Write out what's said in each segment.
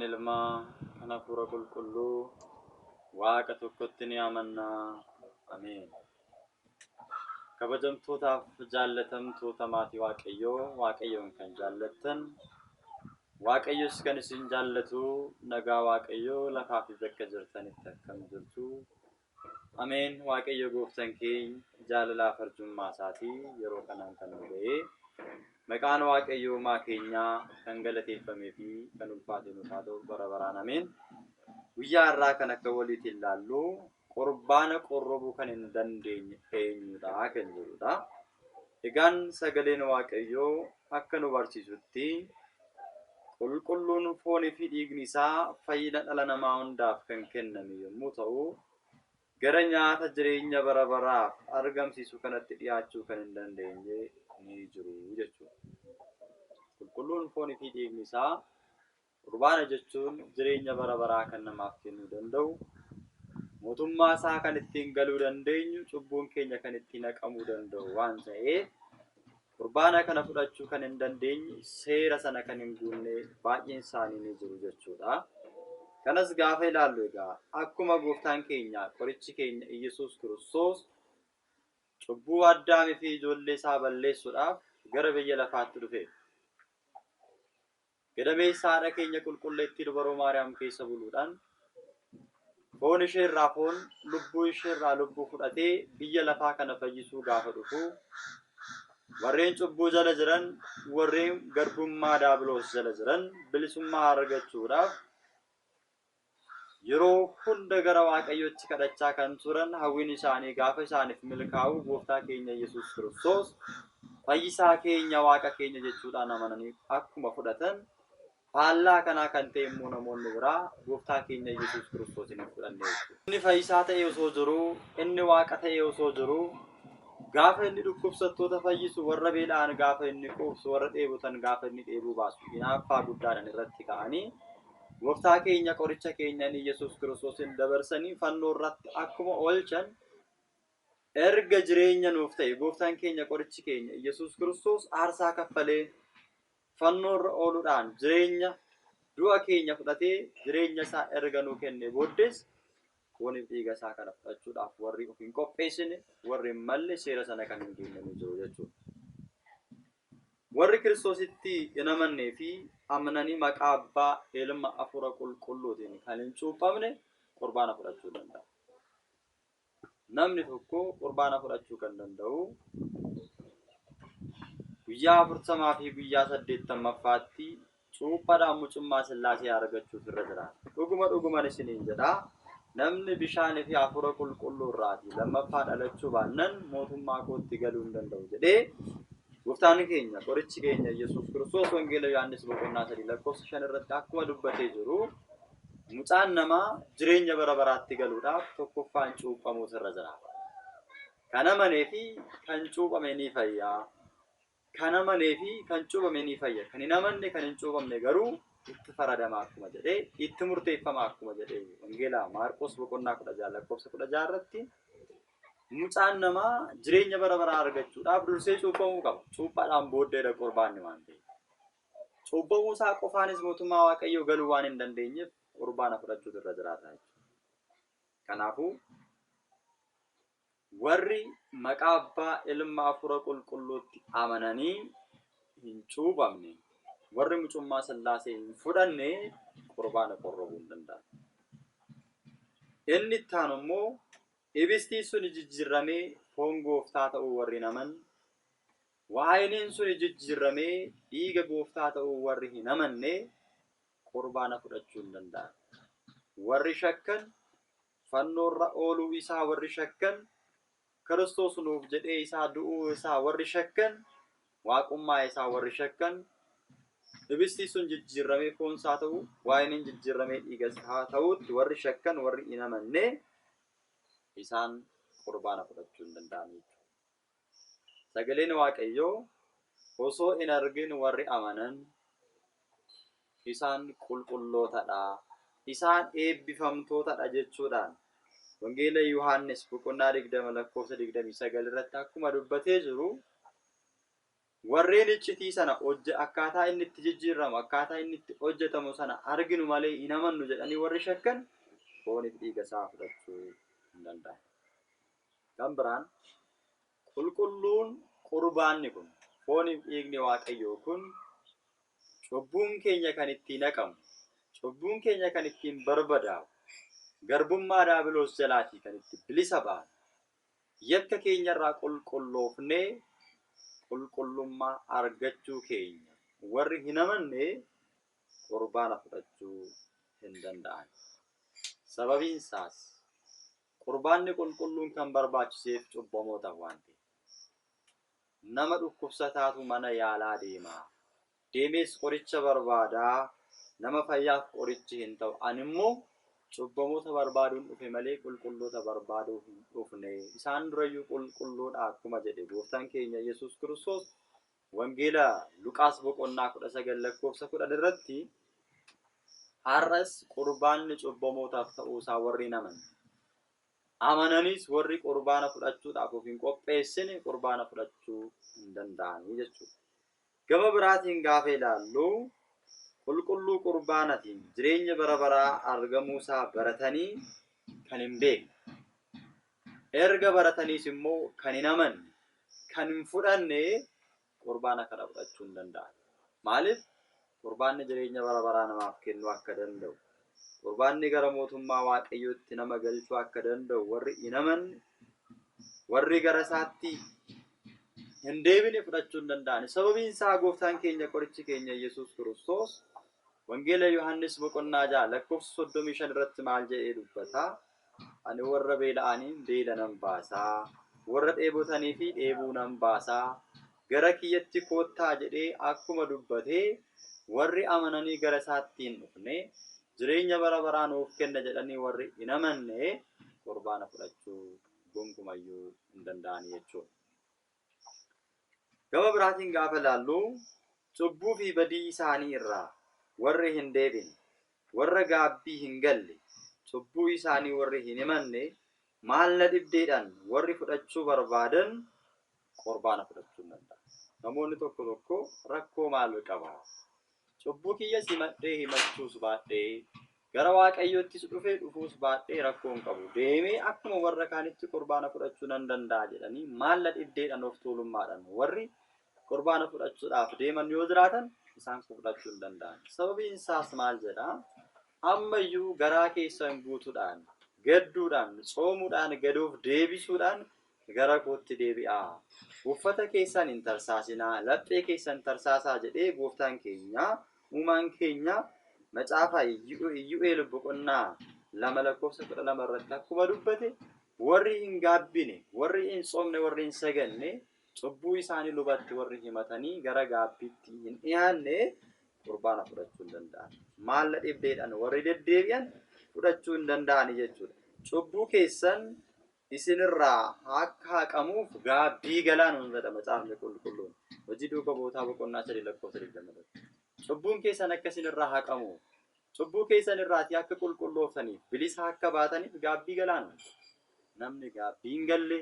Ilmaa, kan Hafuura Qulqulluu, Waaqa tokkotti ni amanna. Ameen. Kabajamtootaaf jaallatamtoota maatii Waaqayyoo, Waaqayyoon kan jaallattan, Waaqayyos kan isin jaallatu, nagaa Waaqayyoo lafaa fi bakka jirtanitti akkam jirtu. Ameen. Waaqayyo gooftan keenya jaalalaaf arjummaa isaatii yeroo kanaan kan nu ga'ee maqaan Waaqayyo uumaa keenyaa kan galateeffamee fi kan ulfaate nuuf haa ta'u bara baraan. Ameen. Guyyaa har'aa kan akka waliitiin ilaallu qurbaana qorrobuu kan hin dandeenye eenyudha kan jedhudha. Egaan sagaleen Waaqayyoo akka nu barsiisutti qulqulluun foonii fi dhiigni isaa fayyina dhala namaa hundaaf kan kenname yommuu ta'u, gara nyaata jireenya bara baraaf argamsiisu kanatti dhiyaachuu kan hin dandeenye ni jiru jechuudha. Qulqulluun foonii fi dhiigni isaa qurbaana jechuun jireenya bara baraa kan namaaf kennuu danda'u, mootummaa isaa kan ittiin galuu dandeenyu, cubbuun keenya kan ittiin haqamuu danda'u waan ta'eef, qurbaana kana fudhachuu kan hin dandeenye, seera sana kan hin guunne baay'een isaanii ni jiru jechuudha. Kanas gaafa ilaallu egaa akkuma gooftaan keenya qorichi keenya Iyyasuus Kiristoos cubbuu Addaamii fi ijoollee isaa balleessuudhaaf gara biyya lafaatti dhufe. Gadameessa haadha keenya qulqulleettii dubaroo Maariyaam keessa buluudhaan foon ishee irraa foon, lubbuu ishee irraa lubbuu fudhatee biyya lafaa kana fayyisuu gaafa dhufu, warreen cubbuu jala jiran, warreen garbummaa daabiloos jala jiran bilisummaa argachuudhaaf yeroo hunda gara Waaqayyootti kadhachaa kan turan hawwiin isaanii gaafa isaaniif milkaa'u gooftaa keenya Yesuus Kiristoos fayyisaa keenya Waaqa keenya jechuudhaan amananii akkuma fudhatan, faallaa kanaa kan ta'e immoo namoonni biraa gooftaa keenya Yesuus Kiristoos hin fudhanne jechuudha. Inni fayyisaa ta'e osoo jiruu, inni Waaqa ta'e osoo jiruu, gaafa inni dhukkubsattoota fayyisu, warra beela'an gaafa inni quubsu, warra dheebotan gaafa inni dheebuu baasu, hinaaffaa guddaadhaan irratti ka'anii gooftaa keenya qoricha keenyan Yesuus Kiristoosin dabarsanii fannoo irratti akkuma oolchan, erga jireenya nuuf ta'e gooftaan keenya qorichi keenya Yesuus Kiristoos aarsaa kaffalee fannoo irra ooluudhaan jireenya du'a keenya fudhatee jireenya isaa erga nuu kenne booddees fooniif dhiiga isaa kana fudhachuudhaaf warri of hin qopheessine, warri hin malle, seera sana kan hin guunne ni jiru jechuudha. Warri Kiristoositti hin amannee fi amananii maqaa Abbaa, Ilma, Hafuura Qulqulluutiin kan hin cuuphamne qurbaana fudhachuu danda'a. Namni tokko qurbaana fudhachuu kan danda'u guyyaa 40 fi guyyaa 80ffaatti cuuphaadhaan mucummaa Sillaasee argachuuf irra jiraata. Dhuguma dhuguman isiniin jedha, namni bishaanii fi Hafuura Qulqulluu irraatii lammaffaa dhalachuu baannan mootummaa kootti galuu hin danda'u jedhee gooftaan keenya qorichi keenya Yesuus Kiristoos Wangeela Yohaannis boqonnaa 3 lakkoofsa 5 irratti akkuma dubbatee jiru, mucaan namaa jireenya bara baraatti galuudhaaf tokkoffaan cuuphamuutu irra jiraata. Kan amanee fi kan cuuphame ni fayya. Kan amanee fi kan cuuphame ni fayya. Kan hin amanne, kan hin cuuphamne garuu itti faradama akkuma jedhee, itti murteeffama akkuma jedhee Wangeela Maarqos boqonnaa 16 lakkoofsa 16 irratti, mucaan namaa jireenya bara baraa argachuudhaaf dursee cuuphamuu qaba. Cuuphaadhaan booddeedha qurbaanni waan ta'eef. Cuuphamuu isaa qofaanis mootummaa Waaqayyoo galuu waan hin dandeenyeef qurbaana fudhachuutu irra jiraata jechuudha. Kanaafuu warri maqaa Abbaa, Ilma, Hafuura Qulqulluutti amananii hin cuuphamne, warri mucummaa Sillaasee hin fudhanne qurbaana qorrobuu hin danda'an. Inni itti aanu immoo ibistiin suni jijjiirramee foon gooftaa ta'uu warri hin amanne, waayiniin suni jijjiirramee dhiiga gooftaa ta'uu warri hin amanne qurbaana fudhachuu hin danda'an. Warri shakkan, fannoorra ooluu isaa warri shakkan, Kiristoos nuuf jedhee isaa du'uu isaa warri shakkan, waaqummaa isaa warri shakkan, ibistii sun jijjiirramee foon isaa ta'uu, waayiniin jijjiirramee dhiiga isaa ta'uutti warri shakkan, warri hin amanne isaan qurbaana fudhachuu hin danda'an jechuudha. Sagaleen Waaqayyoo osoo hin argin warri amanan isaan qulqullootadha, isaan eebbifamtootadha jechuudhaan Wangeela Yohaannis boqonnaa 20 lakkoofsa 29 irratti akkuma dubbatee jiru, Warreen iccitii sana akkaataa inni itti jijjiiramu, akkaataa inni itti hojjetamu sana arginu malee hin amannu jedhanii warri shakkan fooniif dhiiga isaa fudhachuu hin danda'an. Kan biraan qulqulluun qurbaanni kun, fooniif dhiigni Waaqayyoo kun cubbuun keenya kan ittiin haqamu, cubbuun keenya kan ittiin barbadaa'u, garbummaa daabiloos jalaatii kan itti bilisa baanu, yakka keenyarraa qulqulloofnee qulqullummaa argachuu keenya warri hin amanne qurbaana fudhachuu hin danda'an. Sababiin isaas qurbaanni qulqulluun kan barbaachiseef cubbamootaaf waan ta'eef. Nama dhukkubsataatu mana yaalaa deema. Deemees qoricha barbaadaa, nama fayyaaf qorichi hin ta'u. Ani immoo cubbamoota barbaaduun dhufe malee qulqulloota barbaaduu hin dhufne. Isaan durayyuu qulqulluudha akkuma jedhe gooftaan keenya Yesuus Kiristoos Wangeela Luqaas boqonnaa 19 lakkoofsa 10 irratti har'as qurbaanni cubbamootaaf ta'uusaa warri hin amanne, amananiis warri qurbaana fudhachuudhaaf of hin qopheessine qurbaana fudhachuu hin danda'anii jechuudha. Gama biraatiin gaafa ilaallu qulqulluu qurbaanatiin jireenya bara baraa argamuusaa baratanii kan hin beekne, erga barataniis immoo kan hin amanne, kan hin fudhanne qurbaana kana fudhachuu hin danda'an. Maaliif? Qurbaanni jireenya bara baraa namaaf kennuu akka danda'u, qurbaanni gara mootummaa Waaqayyootti nama galchuu akka danda'u warri hin amanne, warri gara isaatti hin deebine fudhachuu hin danda'an. Sababiin isaa gooftaan keenya qorichi keenya Yesuus Kiristoos Wangeela Yohaannis boqonnaa 6 lakkoofsa 35 irratti maal jedhee dubbata? Ani warra beela'aniin beela nan baasaa, warra dheebotanii fi dheebuu nan baasaa, gara kiyyatti koottaa jedhee akkuma dubbatee warri amananii gara isaatti hin dhufne, jireenya bara baraa nuuf kenna jedhanii warri hin amanne qurbaana fudhachuu gonkumayyuu hin danda'ani jechuudha. Gama biraatiin gaafa ilaallu cubbuu fi badii isaanii irraa warri hin deebine, warra gaabbii hin galle, cubbuu isaanii warri hin himanne, maal na dhibdeedhaan warri fudhachuu barbaadan qurbaana fudhachuu hin danda'an. Namoonni tokko tokko rakkoo maal qaba? Cubbuu kiyyas himadhee himachuus baadhee, gara Waaqayyoottis dhufee dhufuus baadhee rakkoo hin qabu. Deemee akkuma warra kaanitti qurbaana fudhachuu nan danda'a jedhanii maal na dhibdeedhaan of tuulummaadhaan warri qurbaana fudhachuudhaaf deeman yoo jiraatan isaan kun fudhachuu hin danda'an. Sababiin isaas maal jedhaa? Ammayyuu garaa keessan guutuudhaan, gadduudhaan, tsoomuudhaan, gaduuf deebisuudhaan gara kootti deebi'aa. Uffata keessan hin tarsaasinaa, laphee keessan tarsaasaa jedhee gooftaan keenya, uumaan keenya macaafa Iyyu'eel boqonnaa 2 lakkoofsa 12 irratti akkuma dubbate warri hin gaabbine, warri hin tsoomne, warri hin saganne, cubbuu isaanii lubatti warri himatanii gara gaabbiitti hin dhiyaanne qurbaana fudhachuu hin danda'an. Maalla dhibdeedhaan warri deddeebi'an fudhachuu hin danda'ani jechuudha. Cubbuu keessan isinirraa akka haqamuuf gaabbii galaa nuun jedha macaafni qulqulluun. Hojii duuka bu'ootaa boqonnaa 3 lakkoofsa 20 irratti. Cubbuun keessan akka isinirraa haqamuuf, cubbuu keessan irraatii akka qulqullooftaniif, bilisa akka baataniif gaabbii galaa nuun jedha. Namni gaabbii hin galle,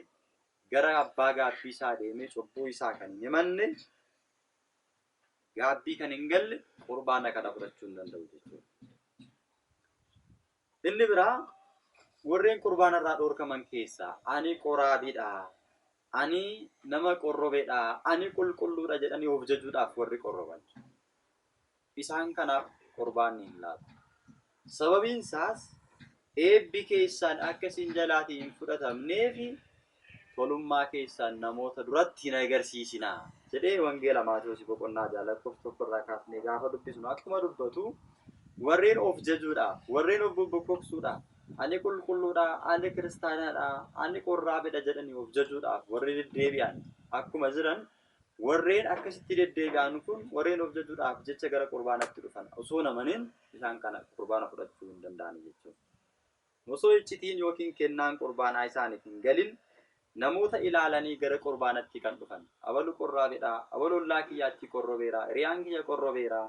gara abbaa gaabbii isaa deemee cubbuu isaa kan hin himanne, gaabbii kan hin galle qurbaana kana fudhachuu hin danda'u jechuudha. Inni biraa warreen qurbaana irraa dhoorkaman keessaa ani qoraabiidha, ani nama qorrobeedha, ani qulqulluudha jedhanii of jajuudhaaf warri qorroban. Isaan kanaaf qurbaanni hin laatu. Sababiin isaas eebbi keessan akka isin jalaatii hin fudhatamneefi tolummaa keessan namoota duratti hin agarsiisinaa jedhee Wangeela Maatewos boqonnaa 6 lakkoofsa 1 irraa kaasnee gaafa dubbisnu akkuma dubbatu warreen of jajuudhaaf, warreen of bobbokoksuudhaaf, ani qulqulluudha, ani kiristaanaadha, ani qorraabidha jedhanii of jajuudhaaf warri deddeebi'an akkuma jiran, warreen akkasitti deddeebi'an kun warreen of jajuudhaaf jecha gara qurbaanatti dhufan osoo namaniin isaan kana qurbaana fudhachuu hin danda'an jechuudha. Osoo iccitiin yookiin kennaan qurbaanaa isaaniif hin galin namoota ilaalanii gara qurbaanatti kan dhufan. Abalu qorraabedha, abalu ollaa kiyyaatti qorrobeera, hiriyaan kiyya qorrobeera,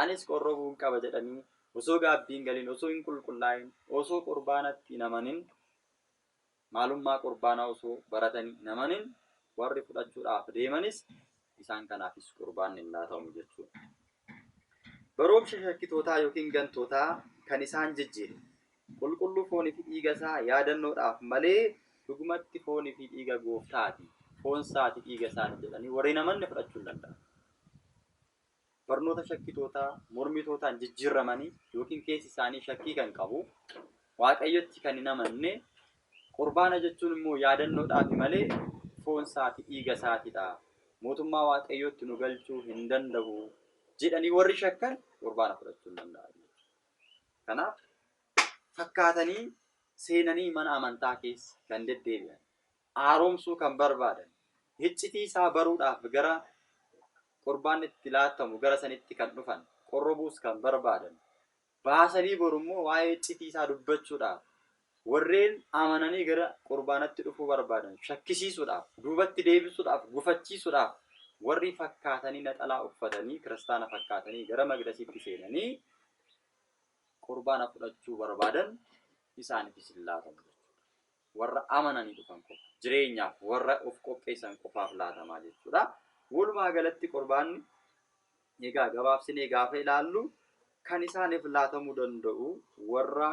anis qorrobuun qaba jedhanii osoo gaabbii hin galin, osoo hin qulqullaa'in, osoo qurbaanatti hin amanin, maalummaa qurbaanaa osoo baratanii hin amanin warri fudhachuudhaaf deemanis Isaan kanaafis qurbaanni hin laatamu jechuudha. Baroomsa shakkitootaa yookiin gantootaa kan isaan jijjiire qulqulluu foonii fi dhiiga isaa yaadannoodhaaf malee dhugumatti foonii fi dhiiga gooftaati, foon isaati, dhiiga isaati jedhanii warri namanne fudhachuu hin danda'an. Barnoota shakkitootaa mormitootaan jijjiiramanii yookiin keessi isaanii shakkii kan qabu, Waaqayyotti kan hin amanne, qurbaana jechuun immoo yaadannoodhaaf malee foon isaati, dhiiga isaatidha, mootummaa Waaqayyootti nu galchuu hin danda'u jedhanii warri shakkan qurbaana fudhachuu hin danda'an. Kanaaf fakkaatanii seenanii mana amantaa keessa kan deddeebi'an, haaromsuu kan barbaadan, iccitii isaa baruudhaaf gara qurbaanni itti laatamu gara sanitti kan dhufan, qorrobuus kan barbaadan, baasanii borummoo waa'ee iccitii isaa dubbachuudhaaf warreen amananii gara qurbaanatti dhufuu barbaadan shakkisiisuudhaaf, duubatti deebisuudhaaf, gufachiisuudhaaf warri fakkaatanii naxalaa uffatanii kiristaana fakkaatanii gara maqdasiitti seenanii qurbaana fudhachuu barbaadan isaaniifis hin laatamu jechuudha. Warra amananii dhufan qofa, jireenyaaf warra of qopheessan qofaaf laatamaa jechuudha. Walumaa galatti qurbaanni egaa gabaabsinee gaafa ilaallu kan isaaniif laatamuu danda'u warra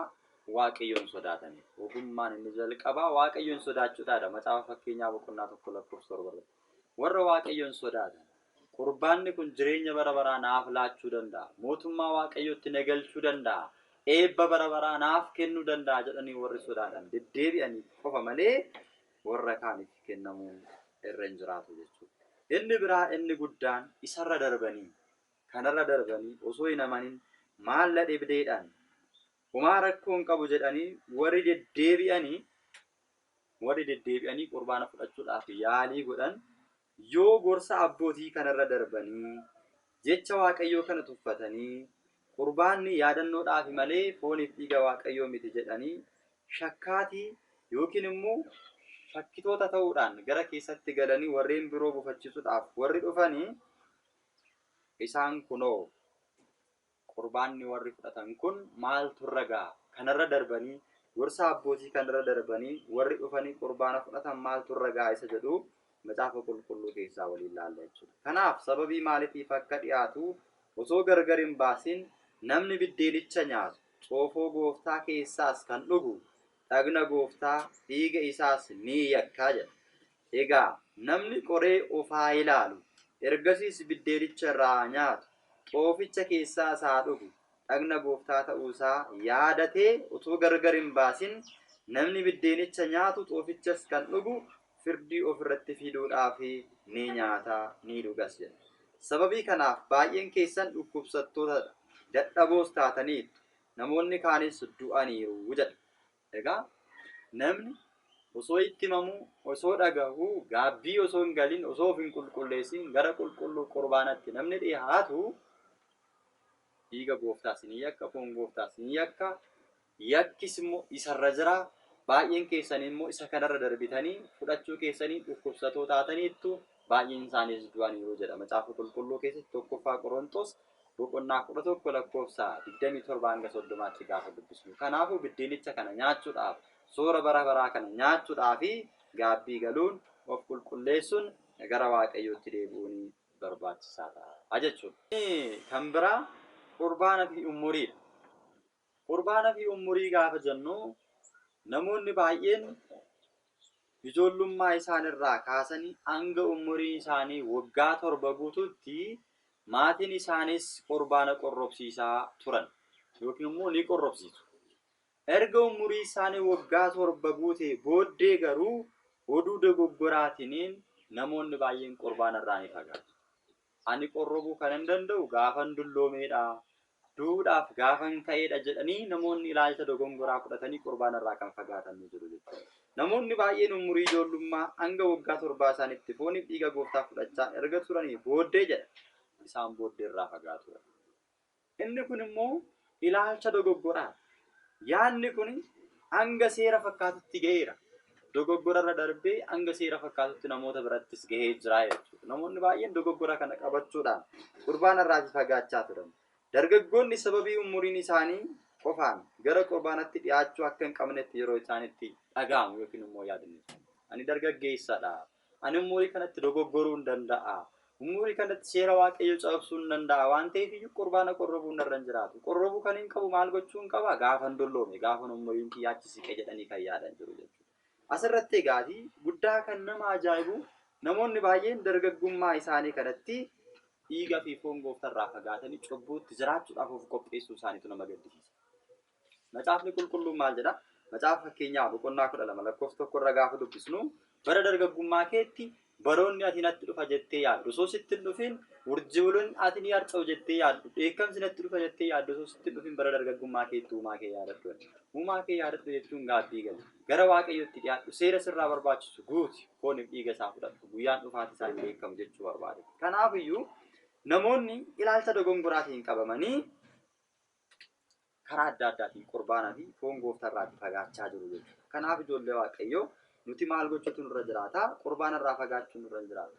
Waaqayyoon sodaataniif. Ogummaan inni jalqabaa Waaqayyoon sodaachuudhaadha. Macaafa Fakkeenyaa boqonnaa 1 lakkoofsa 7 irratti. Warra Waaqayyoon sodaatan, qurbaanni kun jireenya bara baraa naaf laachuu danda'a, mootummaa Waaqayyootti na galchuu danda'a, eebba bara baraa naaf kennuu danda'a jedhanii warri sodaatan deddeebi'aniif qofa malee warra kaaniif kennamuu irra hin jiraatu jechuudha. Inni biraa inni guddaan isarra darbanii, kanarra darbanii osoo hin amanin maalla dhibdeedhaan homaa rakkoo hin qabu jedhanii warri deddeebi'anii qurbaana fudhachuudhaaf yaalii godhan, yoo gorsa abbootii kanarra darbanii jecha Waaqayyoo kana tuffatanii, qurbaanni yaadannoodhaaf malee fooniif dhiiga Waaqayyoo miti jedhanii shakkaatii yookiin immoo shakkitoota ta'uudhaan gara keessatti galanii warreen biroo gufachiisuudhaaf warri dhufanii, isaan kunoo qurbaanni warri fudhatan kun maaltu irra ga'a? Kanarra darbanii, gorsa abbootii kanarra darbanii warri dhufanii qurbaana fudhatan maaltu irra ga'a isa jedhu Macaafa Qulqulluu keessaa waliin laalla jechuudha. Kanaaf sababii maaliitiif akka dhiyaatu osoo gargar hin baasin namni biddeenicha nyaatu, xoofoo gooftaa keessaas kan dhugu, dhagna gooftaa, dhiiga isaas ni yakkaa jedha. Egaa namni qoree of haa ilaalu, ergasiis biddeenicha irraa nyaatu, xooficha keessaas haa dhugu. Dhagna gooftaa ta'uusaa yaadatee utuu gargar hin baasin namni biddeenicha nyaatu, xoofichas kan dhugu, firdii ofirratti fiduudhaaf ni nyaata, ni dhugas jedha. Sababii kanaaf baay'een keessan dhukkubsattootadha, dadhaboos taataniittu, namoonni kaanis du'aniiru jedha. Egaa namni osoo itti himamuu, osoo dhagahuu, gaabbii osoo hin galin, osoo of hin qulqulleessin gara qulqulluu qurbaanatti namni dhiyaatu dhiiga gooftaas ni yakka, foon gooftaas ni yakka, yakkis immoo isarra jira. Baay'een keessan immoo isa kanarra darbitanii fudhachuu keessanii dhukkubsatoo taataniittu, baay'een isaaniis du'aniiru jedha. Macaafa Qulqulluu keessatti 1ffaa Qorontos boqonnaa 11 lakkoofsa 27 hanga 30tti gaafa dubbisnu. Kanaafuu biddeenicha kana nyaachuudhaaf, soora bara baraa kana nyaachuudhaaf gaabbii galuun, of qulqulleessuun, gara Waaqayyootti deebi'uun barbaachisaa ta'a jechuudha. Kan biraa qurbaana fi umuriidha. Qurbaana fi umurii gaafa jennu, namoonni baay'een ijoollummaa isaanirraa kaasanii hanga umurii isaanii waggaa 7 guutuutti maatiin isaanis qurbaana qorrobsiisaa turan yookiin immoo ni qorrobsiisu. Erga umurii isaanii waggaa 7 guutee booddee garuu oduu dogoggoraatiniin namoonni baay'een qurbaana irraa ni fagaatu. Ani qorrobuu kan hin danda'u gaafan dulloomeedha, duudhaaf gaafan ka'eedha jedhanii namoonni ilaalcha dogongoraa fudhatanii qurbaana irraa kan fagaatan ni jiru jechuudha. Namoonni baay'een umurii ijoollummaa hanga waggaa 7 isaaniitti fooniif dhiiga gooftaa fudhachaa erga turanii booddee jedha, isaan booddee irraa fagaatu. Inni kun immoo ilaalcha dogoggoraa. Yaadni kun hanga seera fakkaatutti ga'eera. Dogoggorarra darbee hanga seera fakkaatutti namoota birattis gahee jira jechuudha. Namoonni baay'een dogoggora kana qabachuudhaan qurbaana irraa fagaachaa turan. Dargaggoonni sababii umuriin isaanii qofaan gara qurbaanatti dhiyaachuu akka hin qabnetti yeroo isaanitti dhaga'amu yookiin immoo yaadni. Ani dargaggeessadha. Ani umurii kanatti dogoggoruu hin danda'a. Umurii kanatti seera Waaqayyoo cabsuu hin danda'a waan ta'eef iyyuu qurbaana qorrobuu narra hin jiraatu. Qorrobuu kan hin qabu maal gochuu hin qaba? Gaafan dulloome, gaafan umuriin kiyya achi siqe jedhanii kan yaadan jiru jechuudha. Asirratti egaati guddaa kan nama ajaa'ibu namoonni baay'een dargaggummaa isaanii kanatti dhiiga fi foon gooftarraa fagaatanii cubbuutti jiraachuudhaaf of qopheessuu isaaniitu nama gaddisiisa. Macaafni qulqulluun maal jedha? Macaafa Fakkeenyaa boqonnaa 12 lakkoofsa 1 irra gaafa dubbisnu, bara dargaggummaa keetti baroonni ati natti dhufa jettee yaaddu osoo sitti hin dhufin, urjiwwan ati ni harca'u jettee yaaddu, dheekkamsi natti dhufa jettee yaaddu osoo sitti hin dhufin, bara dargaggummaa keetti uumaa kee yaadadhu. Uumaa kee yaadadhu jechuun gaabbii gali. Gara Waaqayyootti dhiyaadhu, seera sirraa barbaachisu guuti, fooniif dhiiga isaa fudhadhu, guyyaan dhufaatii isaa hin beekamu jechuu barbaade. Kanaafiyyuu namoonni ilaalcha dogongoraatiin qabamanii karaa adda addaatiin qurbaanaa fi foon gooftaa irraati fagaachaa jiru jechuudha. Kanaaf ijoollee Waaqayyoo, nuti maal gochuutu nurra jiraata? Qurbaana irraa fagaachuun nurra hin jiraatu.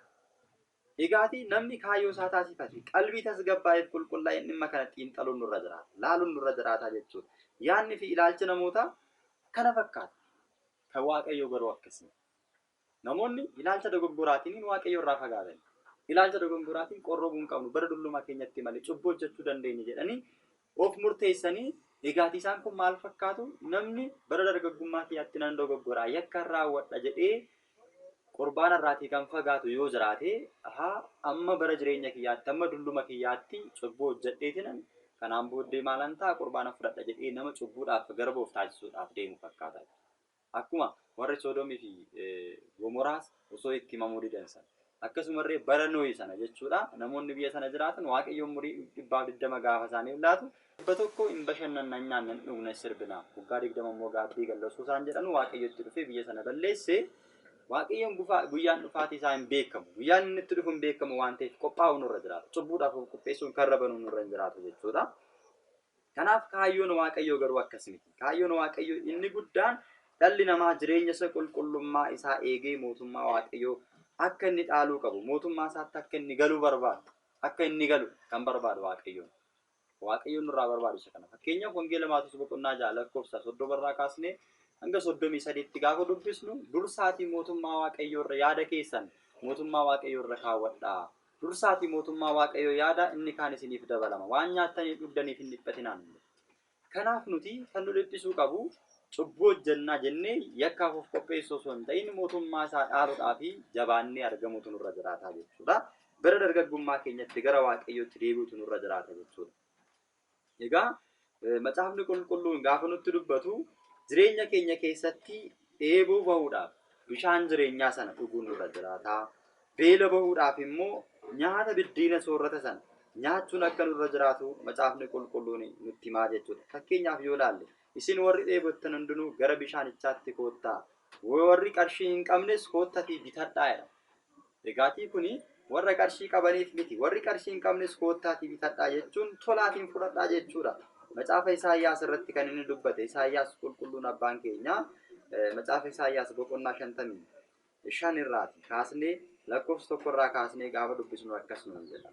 Egaatii namni kaayyoo isaa taasifate qalbii tasgabbaa'eef qulqullaa'een dhimma kana xiinxaluun nurra jiraata. Laaluun nurra jiraata jechuudha. Yaadni fi ilaalchi namootaa kana fakkaata. Kan Waaqayyoo garuu akkasii. Namoonni ilaalcha dogoggoraatiin Waaqayyo irraa fagaatan. Ilaalcha dogoggoraatiin qorrobuu hin qabnu, bara dulluma keenyatti malee cubbuu hojjechuu dandeenya jedhanii of murteessanii, egaatii isaan kun maal fakkaatu? Namni bara dargaggummaa kiyyaatti nan dogoggoraa, yakka raawwadha jedhee qurbaana irraatii kan fagaatu yoo jiraate, haa amma bara jireenya kiyyaatti, amma dulluma kiyyaatti cubbuu hojjedheetinan kanaan booddee maalan ta'a, qurbaana fudhadha jedhee nama cubbuudhaaf garba of taasisuudhaaf deemu fakkaata. Akkuma warri Soodomii fi Gomoraas osoo itti himamuu didan sana. Akkasumallee bara Nohi sana jechuudha. Namoonni biyya sana jiraatan Waaqayyoon umurii 120 gaafa isaaniif laatu, 100 hin bashannanna, hin nyaanna, hin dhugna, sirbina. Waggaa 20 immoo gaabbii galla osoo isaan jedhan Waaqayyo itti dhufee biyya sana balleesse. Waaqayyoon guyyaan dhufaatii isaa hin beekamu. Guyyaan inni itti dhufu hin beekamu waan ta'eef qophaa'uu nurra jiraata. Cubbuudhaaf of qopheessuun karra banuu nurra hin jiraatu jechuudha. Kanaaf kaayyoon Waaqayyoo garuu akkas miti. Kaayyoon Waaqayyoo inni guddaan dhalli namaa jireenya isa qulqullummaa isaa eegee mootummaa Waaqayyoo akka inni dhaaluu qabu, mootummaa isaatti akka inni galuu barbaadu, akka inni galu kan barbaadu Waaqayyoon. Waaqayyoon nurraa barbaadu isa kana. Fakkeenyaaf Wangeela Maatewos boqonnaa 6 lakkoofsa 30 irraa kaasnee hanga 33tti gaafa dubbisnu, dursaatii mootummaa Waaqayyoo irra yaada keessan mootummaa Waaqayyoo irra kaawwadhaa. Dursaatii mootummaa Waaqayyoo yaadaa, inni kaan isiniif dabalama. Waan nyaattaniif dhugdaniif hin dhiphatinaa nuun jedha. Kanaaf nuti kan nu dhiphisuu qabu cubbuu hojjennaa jennee yakkaaf of qopheessuu osoo hin ta'in mootummaa isaa dhaaluudhaaf jabaannee argamuutu nurra jiraata jechuudha. Bara dargaggummaa keenyatti gara Waaqayyootti deebi'uutu nurra jiraata jechuudha. Egaa macaafni qulqulluun gaafa nutti dubbatu, jireenya keenya keessatti dheebuu bahuudhaaf bishaan jireenyaa sana dhuguun nurra jiraata. Beela bahuudhaaf immoo nyaata biddeena soorrata sana nyaachuun akka nurra jiraatu macaafni qulqulluun nutti himaa jechuudha. Fakkeenyaaf yoo ilaalle, isin warri dheebottan hundinuu gara bishaanichaatti koottaa, warri qarshii hin qabnes koottatii bitadhaa jedha. Egaatii kuni warra qarshii qabaniif miti. Warri qarshii hin qabnes koottaatii bitadhaa jechuun tolaatiin fudhadhaa jechuudha. Macaafa Isaayyaas irratti kan inni dubbate, Isaayyaas qulqulluun abbaan keenya, macaafa Isaayyaas boqonnaa 55 irraati kaasnee lakkoofsa 1 irraa kaasnee gaafa dubbisnu akkas nuun jedha.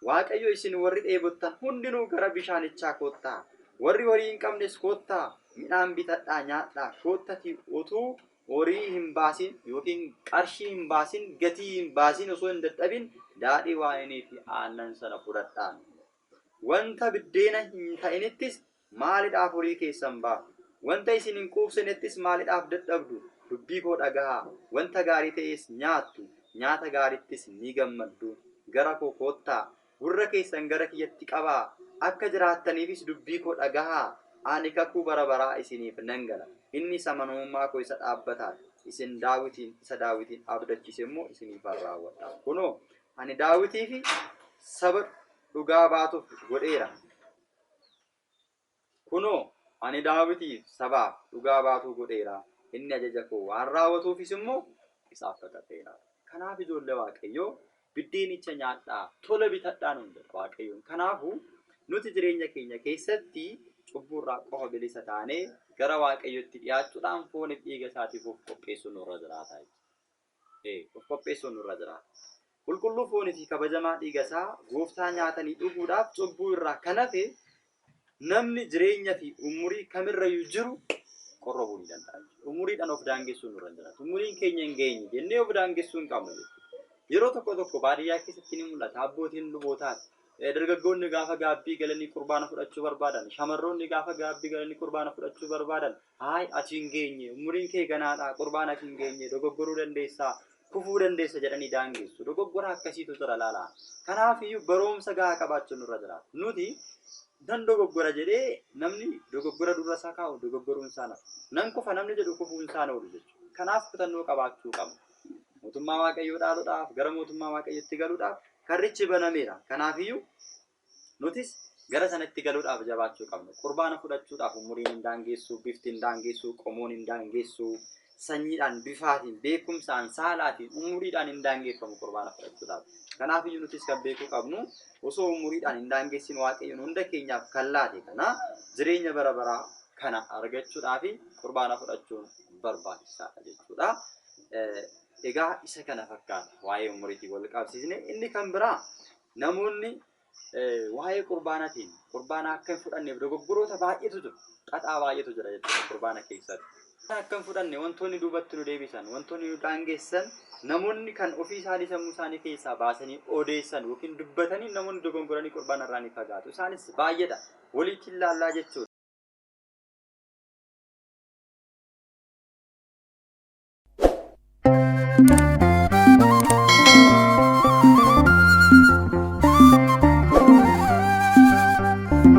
Waaqayyo, isin warri dheebottan hundinuu gara bishaanichaa koottaa. Warri horii hin qabnes koottaa midhaan bitadhaa nyaadhaa, koottatii utuu horii hin baasin yookiin qarshii hin baasin, gatii hin baasin, osoo hin dadhabin daadhii waayinii fi aannan sana fudhadhaa. Wanta biddeena hin ta'inittis maalidhaaf horii keessan baaftu? Wanta isin hin quubsinettis maalidhaaf dadhabdu? Dubbii koo dhagahaa, wanta gaarii ta'es nyaattu, nyaata gaarittis ni gammaddu. Gara koo koottaa, gurra keessan gara kiyyatti qabaa, akka jiraattaniifis dubbii koo dhagahaa. Ani kakuu bara baraa isiniif nan gala. Innis amanamummaa koo isa dhaabbataa dha. Isin Daawitiin isa Daawitiin abdachiise immoo isiniifan raawwadha. Kunoo, ani Daawitii fi saba dhugaa baatuuf godheera. Kunoo, ani Daawitiif sabaaf dhugaa baatuu godheera, inni ajaja koo waan raawwatuufis immoo isaaf kakadheera. Kanaaf ijoollee Waaqayyoo, biddeenicha nyaadhaa, tola bitadhaa nuun jedha Waaqayyoon. Kanaafuu nuti jireenya keenya keessatti cubbuurraa qofa bilisa taanee gara Waaqayyootti dhiyaachuudhaan fooniif dhiiga isaatiif of qopheessuun nurra jiraata jechuudha. Of qopheessuun nurra jiraata. Qulqulluu foonii fi kabajamaa dhiiga isaa gooftaa nyaatanii dhuguudhaaf cubbuu irraa kan hafe namni jireenya fi umurii kamirrayyuu jiru qorrobuu ni danda'a. Umuriidhaan of daangessuu nurra hin jiraatu. Umuriin keenya hin geenye jennee of daangessuu hin qabnu jechuudha. Yeroo tokko tokko baadiyyaa keessatti ni mul'ata. Abbootiin lubootaas dargaggoonni gaafa gaabbii galanii qurbaana fudhachuu barbaadan, shamarroonni gaafa gaabbii galanii qurbaana fudhachuu barbaadan, haay ati hin geenye, umuriin kee ganaadha, qurbaana ati hin geenye, dogoggoruu dandeessaa, kufuu dandeessa jedhanii daangessu. Dogoggora akkasiitu jira laala. Kanaafiyyuu barumsa gahaa qabaachuun nurra jiraata. Nuti nan dogoggora jedhee namni dogoggora dura isaa kaa'u dogoggoruun isaa nafu. Nan kufa namni jedhu kufuun isaa oolu jechuudha. Kanaaf kutannoo qabaachuu qabna. Mootummaa Waaqayyoo dhaaluudhaaf, gara mootummaa Waaqayyootti galuudhaaf karrichi banameera. Kanaafiyyuu nutis gara sanatti galuudhaaf jabaachuu qabna. Qurbaana fudhachuudhaaf umuriin hin daangeessu, bifti hin daangeessu, qomoon hin daangeessu, sanyiidhaan, bifaatiin, beekumsaan, saalaatiin, umuriidhaan hin daangeffamu qurbaana fudhachuudhaaf. Kanaafiyyuu nutis kan beekuu qabnu osoo umuriidhaan hin daangessin Waaqayyoon hunda keenyaaf kan laate kana jireenya bara baraa kana argachuudhaaf qurbaana fudhachuun barbaachisaadha jechuudha. Egaa isa kana fakkaata waa'ee umuriitiin wal qabsiisne. Inni kan biraa namoonni waa'ee qurbaanaatiin qurbaana akka hin fudhanneef dogoggoroota baay'eetu jiru. Xaxaa baay'eetu jira jechuudha qurbaana keessatti. Akka hin fudhanne wantoonni duubatti nu deebisan, wantoonni nu daangessan, namoonni kan ofii isaanii sammuu isaanii keessaa baasanii odeessan yookiin dubbatanii namoonni dogoggoranii qurbaana irraa ni fagaatu. Isaanis baay'eedha. Walitti ilaallaa jechuudha.